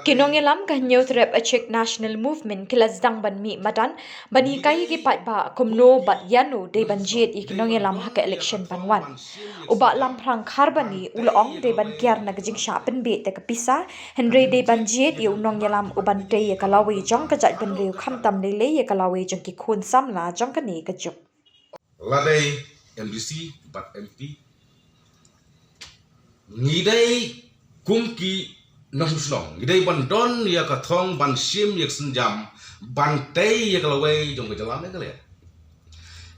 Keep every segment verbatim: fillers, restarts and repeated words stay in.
Ki nongïalam ka Hynñiewtrep Achik National Movement ki la sdang ban mih madan ban hikai ïa ki paidbah kumno bad ïano dei ban jied ïa ki nongïalam ha ka election ban wan. U Bah Lamphrang Kharbani u la ong dei ban kiar na ka jingshah pynbeit da ka pisa, hynrei dei ban jied ïa u nongïalam u ban tei ïa ka lawei jong ka jaitbynriew khamtam lei lei ïa ka lawei jong ki khun samla jong kane ka juk. La dei M D C bad M P, ngi dei kum ki nongshong shnong, ngi dei ban don ïa ka thong ban shim ïa ka sienjam ban tei ïa ka lawei jong ka jylla Meghalaya.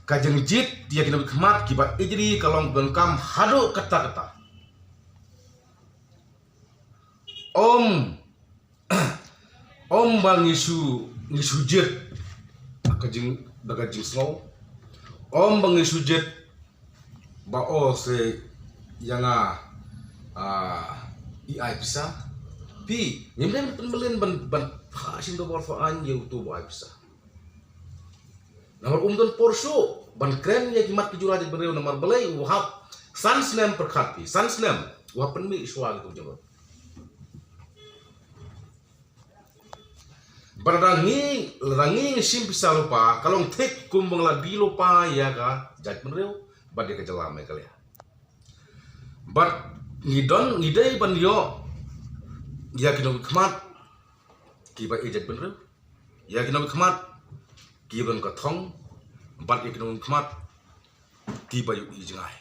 Ka jingjied ïa ki nongmihkhmat kiba ijri ka long donkam haduh katta katta. Ym, ym ba ngi shu, ngi shu jied da ka jing, da ka jingsngew. Ym ba ngi shu jied ba, o, se ïa nga, ah, i ai pisa. Phi, ngim dei ban pynmlien ban, ban phah shim da bor phah aiñ ïa uto ba ai pisa. Namar um don por shuh ban kren ïa ki mat ki jura jaitbynriew, namar balei u hap san snem pyrkhat, phi, san snem u hap pynmih shuwa kito ki jingmut. Bad lada ngi, lada ngi ngi shim pisa lypa, ka long thik kum ba ngi la die lypa ïa ka jaitbynriew bad ïa ka jylla Meghalaya. Bad ngi don, ngi dei ban ïoh ïa ki nongmihkhmat kiba ïeit jaitbynriew, ïa ki nongmihkhmat kiba don ka thong, bad ïa ki nongmihkhmat kiba ïohi jngai.